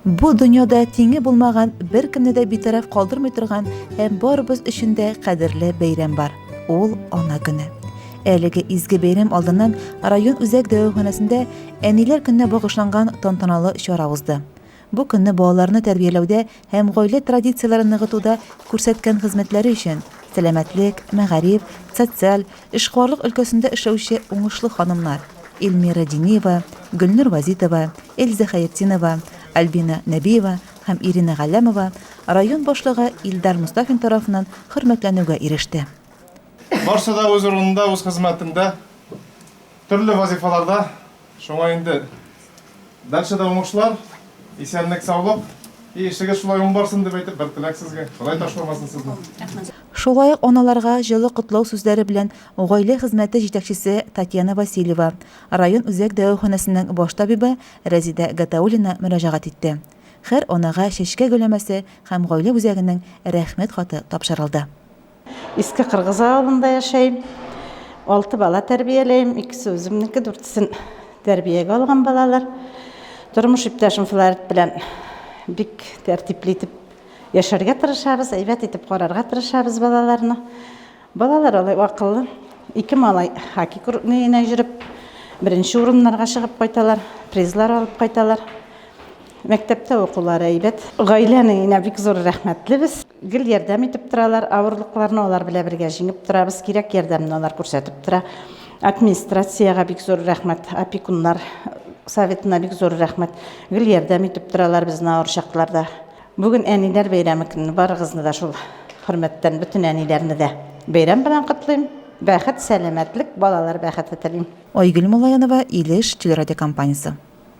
Бу дөньяда тиңе булмаган, беркемне дә битараф калдырмый торган һәм барыбыз өчен дә кадерле бәйрәм бар. Ул Ана көне. Әлеге изге бәйрәм алдыннан район үзәк дәваханәсендә Әниләр көненә багышланган тантаналы чара узды. Бу көнне балаларны тәрбияләүдә һәм гаилә традицияләрен ныгытуда күрсәткән хезмәтләре өчен сәламәтлек, мәгариф, социаль, эшкуарлык өлкәсендә эшләүче уңышлы ханымнар Эльмира Дениева, Гөлнур Вазитова, Эльза Хәертдинова, Альбина Нәбиева һәм Ирина Галләмова район башлыгы Илдар Мостафин тарафыннан хөрмәтләнүгә иреште. Барсы да үз урынында, үз хезмәтендә, төрле вазифаларда. Шуңа инде дальше да уңышлар, исәнлек, саулык. И эшегез шулай уң барсын дип әйтеп, бер теләк сезгә. Ходай ташламасын сезне. Шулай ук аналарга җылы котлау сүзләре белән гаилә хезмәте җитәкчесе Татьяна Васильева, район үзәк дәваханәсенең баш табибы Рәзидә Гатауллина мөрәҗәгать итте. Һәр анага чәчкә гөлләмәсе һәм гаилә үзәгенең Рәхмәт хаты тапшырылды. Иске Кыргыз авылында яшәйм. Алты бала тәрбияләйм. Икесе үземнеке, дүртесен тәрбиягә алган балалар. Тормыш иптәшем Фларит белән бик тәртипле итеп яшәргә тырышабыз, әйбәт итеп карарга тырышабыз балаларны. Балалар алай акыллы. Ике малай хоккей крупныена йөреп, беренче урыннарга чыгып кайталар, призлар алып кайталар. Мәктәптә укулары әйбәт. Гаиләнең инә бик зур рәхмәтлебез. Гел ярдәм итеп торалар, авырлыкларны алар белән бергә җиңеп торабыз, кирәк ярдәмне алар күрсәтеп тора. Администрациягә бик зур рәхмәт, опекуннар советына бик зур рәхмәт. Гел ярдәм итеп торалар безне авыр чакларда. Бүген әниләр бәйрәме көнне, барыгызны да шул хөрмәттән, бөтен әниләрне дә бәйрәм белән котлыйм. Бәхет, сәламәтлек, балалар бәхете телим. Айгөл Муллаянова, Илеш телерадиокомпаниясе.